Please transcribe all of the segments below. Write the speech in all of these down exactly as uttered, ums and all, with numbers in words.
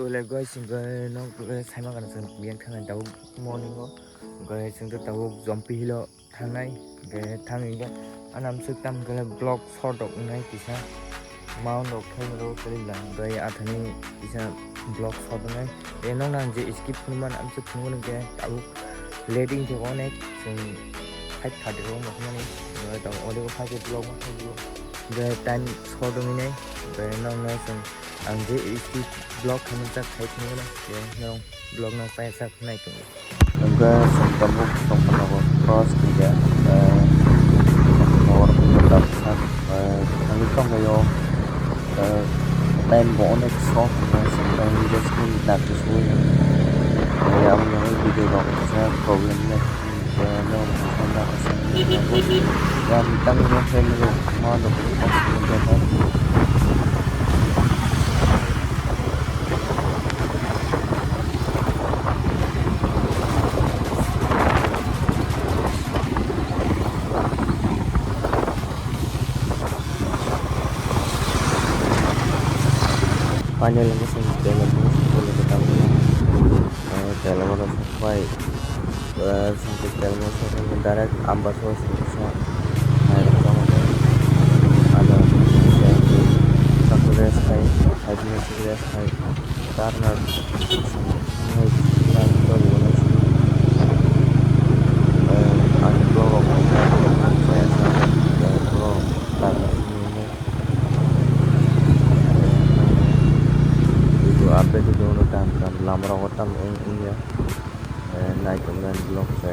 Wele guys, hingke nok wele saima kana chwng biyan thangna tabuk morning o. Hingke chwng to tabuk Jompi Hill o thangnai. Hingke thang hingke anam swk tam hingke vlog short rok wngnai kisa. Mount rok khe rw kwrwi lang. Hingke athani kisa vlog short wngnai. E nok nang je skip phunukman am swk phunukmani hingke tabuk late wngkhe onek chwng five thirty o nokmani. Hingke tabuk audio o kha khe vlog ma khe o. Hingke time short wngnai. Hingke nok no chwng Ang je skip vlog khaimani chak khai thangmano, je norok vlog no chaya chak nai tongo. Hingke chwng tabuk Chongphanog o cross khaijak, eh, nor khaijak, eh, thangwi tonglaio, eh, time bo onek short, eh, chwng time just minute nangkhe sui, eh, aboni bagwi video rok kisa problem le. Final wngkha chwng tela mo, tela kwtal wngkha. Ah, tela mo rok bai, ah, chwng tela mo sok wngkha direct Ambasa o chwng kisa nairok tongkha. Ano chwng rest khai, five minutes rest khai. Tarna ang vlog rok video update video no tam tam lama rok tam wng wngya. Eh, naitok nai vlog se.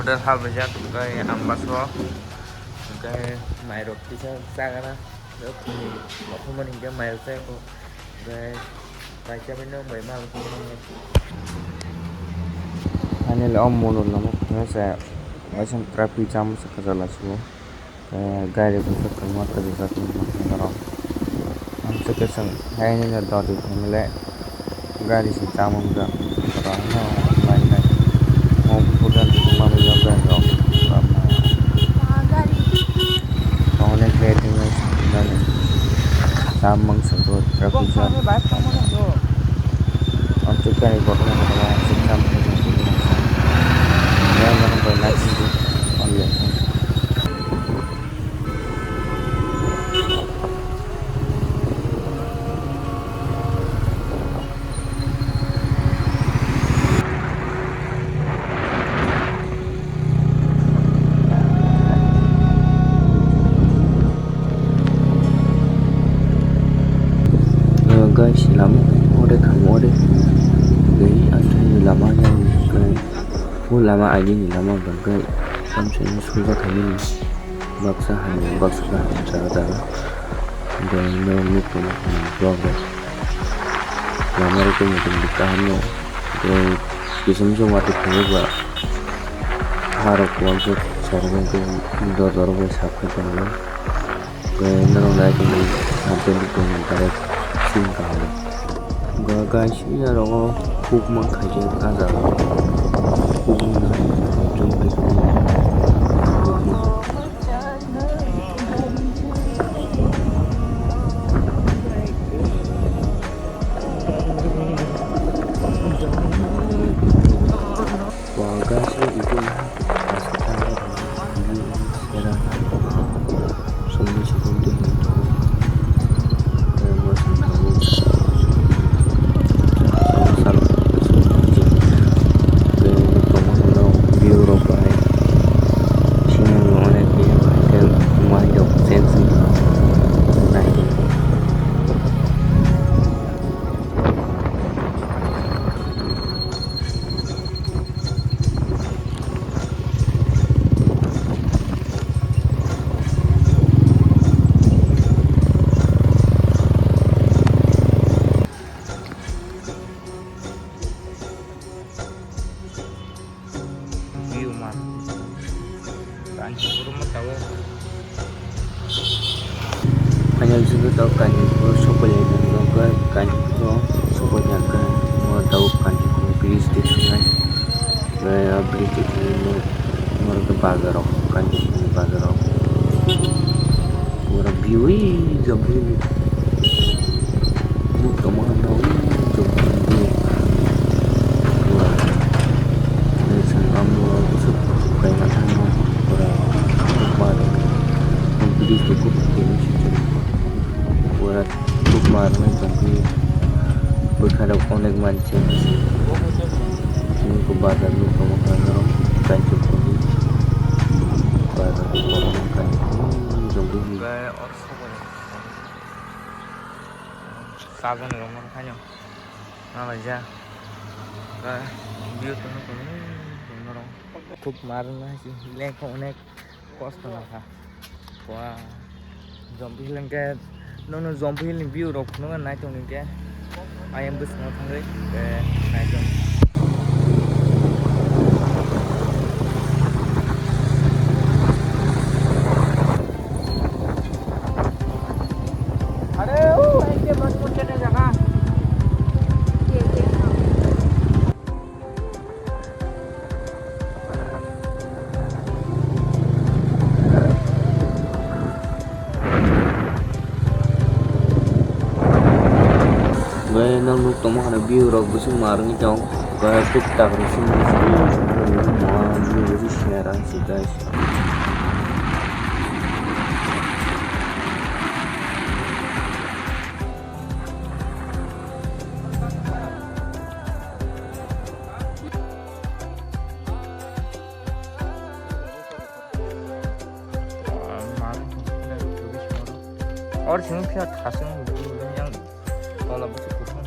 Hotel hal bajak, Ambasa o, mairok kisa chagana, mairok chaya. Hingke kaisa bai nwng bai ma wngkha. Finally, o mondir lama phunuksa waisa traffic jam se kwchak laisio. Tei gari bo se kwbangma kwchajak nukha norok. Ang se kwchwng haino doti phaimale gari se jam wngjak. Kwbangma line line. Mo buphur gari kwbangma bai nok bai rok. Onek late wngwi nani cham mangsa bo traffic jam. Amtwi kani kotorma kotorma aswk cham khe tongsi mangsa. Yang yang bai naisingdi onle. Guys, lama ore khamo ore. Gari anthai lama yang guys. O lama aini ni lama bangkai. Samsung suja khaimani. Baksa hamya, baksa kaham jaga jaga. Hingke norok nukmani vlog rok. Lama rok tongmani kaham no. Hingke Kisim se watwi phunukba, harok uansuk sarwngwi tei dodorok bai sap khai tongo. Tei norok nai tongwi hamjaknai tongmani direct sing kaham. Ga-, guys, oro o hukma khaijak ah jaga o. Hukma nai tongwi hukma. View rok bai. Sini onek khe mind of sense nai. View mar. Kanchanpur mo tabuk. Final simi tabuk Kanchanpur sokoi lai tongo, Kanchanpur sokoi jak kha. Mo tabuk Kanchanpur bridge twi thangnai. Tei ah bridge twi thangwi mo, mo bazar rok, Kanchanpur ni bazar rok. Pura view ui jabui. Nuk tongma hwnba ui jabui. Pura. Tei chwng amo bwswk kaina thangma pura. Bridge bo kubui tini swijak. Pura. Bukma rwui tongphio, bwkha rok onek manse. Chini khe bazar nuk tongo, bazar o kaisa tongwi bazar o borok rok kaisa tongwi tongwi. Sajani rok mano khaino nalaijak. View tongwi tongwi norok. Khub marwk nai se lengkha onek. Kosto nangkha. Wah. Jompi hill hwnkhe, nono Jompi hill ni view rok phunukna nai tong hinkhe, ayang bwskango thangwi, eh, nai tong. Bai, nang nuk tongma khana view rok bwswk ma rwngwi tong. Bai, tuk tak rwsing rwsing ma view rwsing sera si guys. Or sini pia thasung yang tola bisi kusung.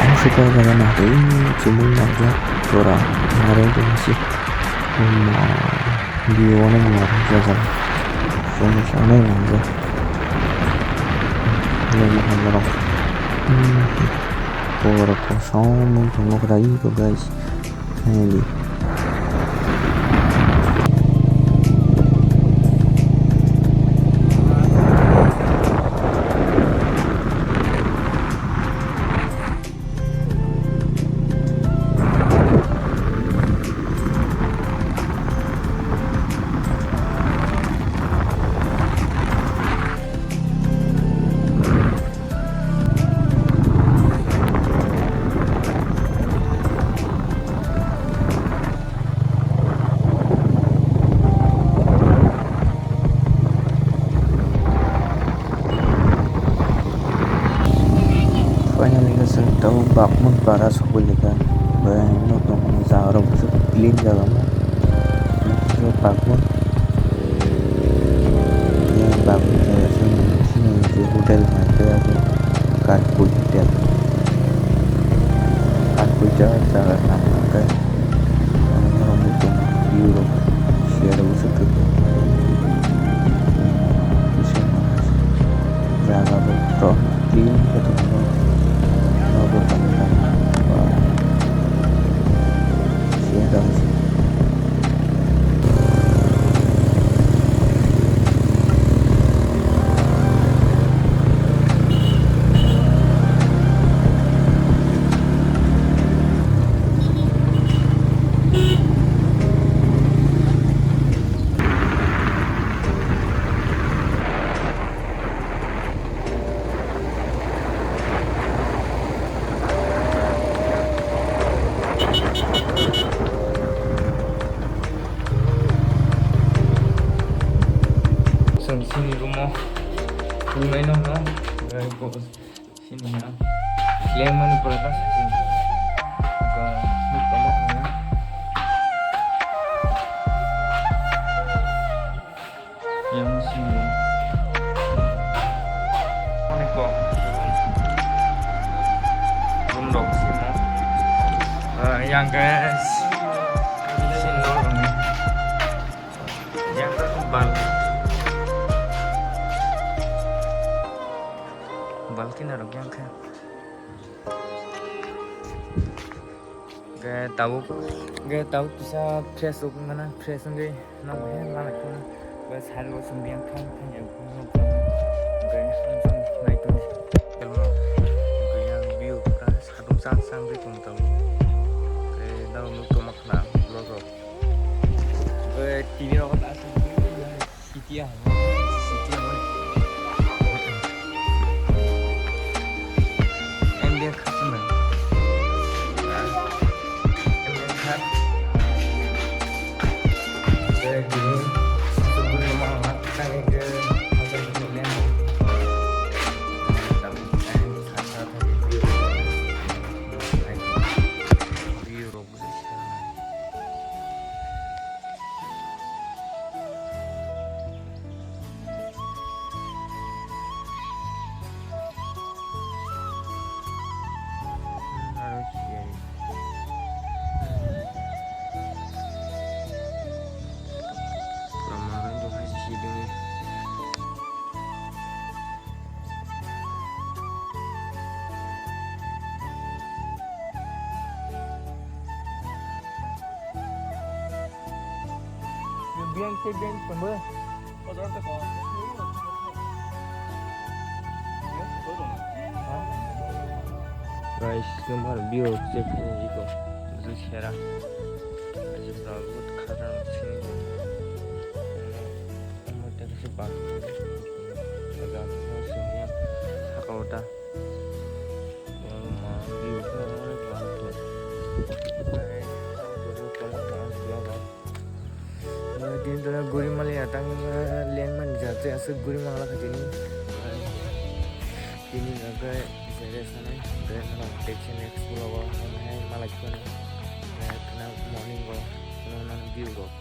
Ang sika jaga nahai chumui manjak jora narwk tongsi. View onek nang jaga. Chumui onek manjak. Borok kosong wng tongma kwrwi kok guys. Finally. Finally, chwng tabuk Bagmut para sogwi kha. Bai no tongmani jaga rok clean jaga ma. Bagmut. Bagmut jaga chwng sini je hotel ma khe abo Katpui hotel. Katpui jaga, jaga nam hwnkhe. Norok muchung view rok share rw se kwbang. Jaga bo borok clean khe tongo. Nogo tangkha ba share rw se. Chwng chini room o nungwi no hwno, omo chini ya. Lengmani pura ta sachini. Aka nuk tamo hwnwi. Yang sini. Ini kok. Room dok sini. Eh, yang guys. Sini dok ini. Yang terkebal. Balkina rok yang kha. Ge tabuk, ge tabuk kisa fresh rok mana, fresh wngwi nang he mana khuna. Ge sari bo sung yang thang thang ya khuna. Ge sung sung nai tung. Kelmo. Ge yang view pura sadung sang sang ri tung tabuk. Ge dau nuk to makna vlog rok. Ge T V rok ta sang. City ah, city ah. M B A khat se man. M B A khat. Oke, gini. Sebelum rumah, tanya ke pasal sebelumnya. Tapi saya sasa tadi. View rok. Biang ke biang pembe. Guys, nomor view check ni iko. Bwswk sera. Aji vlog but khajang sini. Omo tei kisa bus. Aga sini saka ota. Omo ma view khe onek bang khe. Tini tara guri mali atang leng man jate aswk guri mangla kha tini. Tini hwnkhe jere sanai, jere sanai, teksi next vlog o hwnkhai malai phano, morning o, view rok.